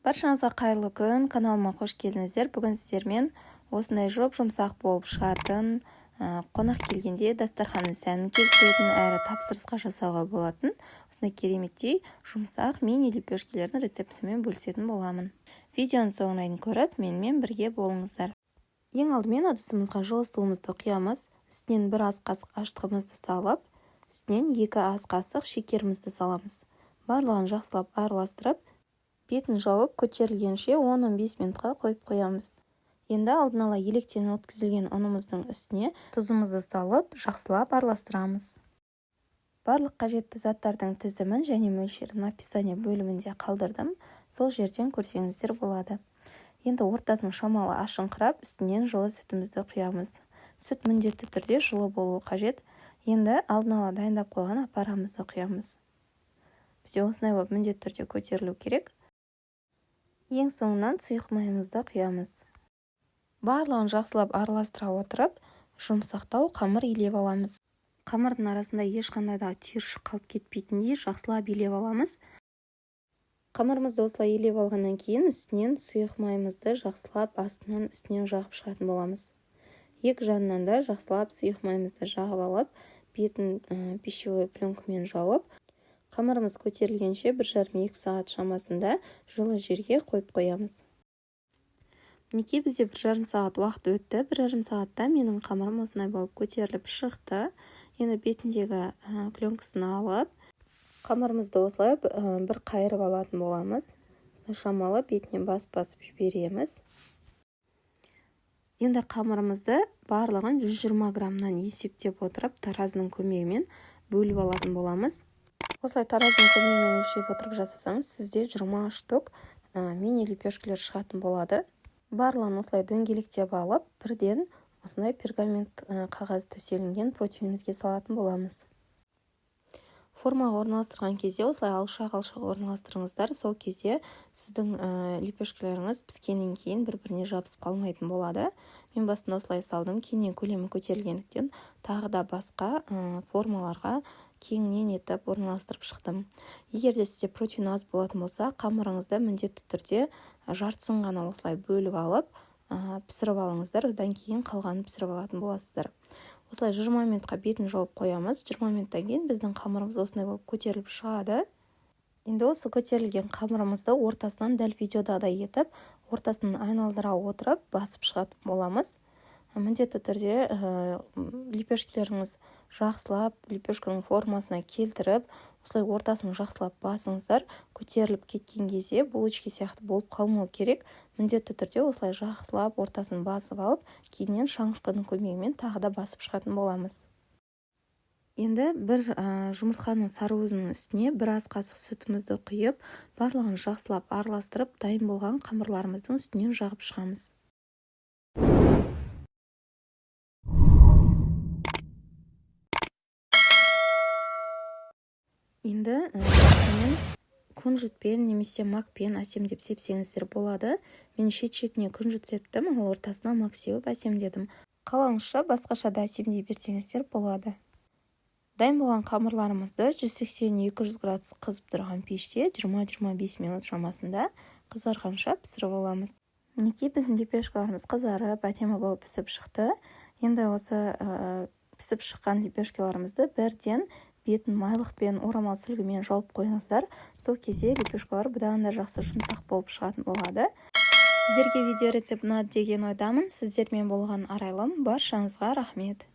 Баршаңызға қайырлы күн! Каналыма қош келдіңіздер! Бүгін сіздермен осындай жұп-жұмсақ болып шығатын, қонақ келгенде дастарханның сәнін келтіретін әрі тапсырысқа жасауға болатын осындай кереметтей жұмсақ мини лепешкелердің рецептімен бөлісетін боламын. Видеоның соңына дейін көріп, менімен бірге болыңыздар. Ең алдымен ыдысымызға жылы суымызды құямыз, үстінен 1 ас қасық ашытқымызды салып, үстінен 2 ас қасық шекерімізді саламыз. Барлығын жақсылап араластырып, бетін жауып көтерілгенше 10-15 минутқа қойып қоямыз. Енді алдын ала електен өткізілген ұнымыздың үстіне тұзымызды салып, жақсылап араластырамыз. Барлық қажетті заттардың тізімін және мөлшерін описание бөлімінде қалдырдым. Сол жерден көрсеңіздер болады. Енді ортасын шамалы ашыңқырап, үстінен жылы сүтімізді құямыз. Сүт міндетті түрде жылы болуы қажет. Енді алдын ала дайындап қойған апарамызды құямыз. Бізде осындай болып міндетті түрде көтерілу керек. Ең соңынан сұйық майымызды құямыз. Барлығын жақсылап араластыра отырып, жұмсақтау қамыр илеп аламыз. Қамырдың арасында ешқандай да түйіршік қалып кетпейтіндей жақсылап илеп аламыз. Қамырымызды осылай илеп алғаннан кейін үстінен сұйық майымызды жақсылап астынан үстінен жағып шығатын боламыз. Екі жағынан да жақсылап сұйық майымызды жағып алып, бетін пищевой пленкамен жауып, қамырымыз көтерілгенше 1,5-2 сағат шамасында жылы жерге қойып қоямыз. Мінекей, бізде 1,5 сағат уақыт өтті. 1,5 сағатта менің қамырым осындай болып көтеріліп шықты. Енді бетіндегі пленкасын алып, қамырымызды осылай бір қайырып алатын боламыз. Осылай шамалы бетіне басып-басып жібереміз. Енді қамырымызды барлығын 120 граммнан есептеп отырып, таразының көмегімен бөліп алатын боламыз. Осылай таразының көмегімен өлшеп отырып жасасаңыз, сізде 20 штук мини лепешкілер шығатын болады. Барлығын осылай дөңгелектеп алып, бірден осындай пергамент қағаз төселінген противенімізге салатын боламыз. Формаға орналастырған кезде осылай алшақ-алшақ орналастырыңыздар. Сол кезде сіздің лепешкілеріңіз піскеннен кейін бір-біріне жабысып қалмайтын болады. Мен басында осылай салдым, кейіннен көлемі көтерілгендіктен тағы да басқа формаларға кеңінен етіп орналастырып шықтым. Егер де сізде противень аз болатын болса, қамырыңызды міндетті түрде жартысын ғана осылай бөліп алып, пісіріп алыңыздар. Одан кейін қалғанын пісіріп алатын боласыздар. Осылай 20 минутқа бетін жауып қоямыз. 20 минуттан кейін біздің қамырымыз осындай болып көтеріліп шығады. Енді осы көтерілген қамырымызды ортасынан дәл видеодағыдай етіп, ортасын айналдыра отырып басып шығатын боламыз. Міндетті түрде лепешкелеріңіз жақсылап лепешканың формасына келтіріп, осылай ортасын жақсылап басыңыздар. Көтеріліп кеткен кезде булочки сияқты болып қалмау керек. Міндетті түрде осылай жақсылап ортасын басып алып, кейіннен шаңышқының көмегімен тағы да басып шығатын боламыз. Енді бір жұмыртқаның сары уызының үстіне бір ас қасық сүтімізді құйып, барлығын жақсылап араластырып, дайын болған қамырларымыздың үстінен жағып шығамыз. Енді үстінен күнжітпен немесе макпен әсемдеп сепсеңіздер болады. Мен шет-шетіне күнжіт септім, ал ортасына мак сеуіп әсемдедім. Қалауыңызша басқаша да әсемдей берсеңіздер болады. Дайын болған қамырларымызды 180-200 градус қызып тұрған пеште 20-25 минут шамасында қызарғанша пісіріп аламыз. Мінекей, біздің лепешкаларымыз қызарып, әдемі болып пісіп шықты. Енді осы пісіп шыққан лепешкаларымызды бірден бетін майлықпен, орамал сүлгімен жауып қойыңыздар. Сол кезде лепешкалар бұдан да жақсы жұмсақ болып шығатын болады. Сіздерге видео рецепт ұнады деген ойдамын. Сіздермен болған Арайлым. Баршаңызға рахмет.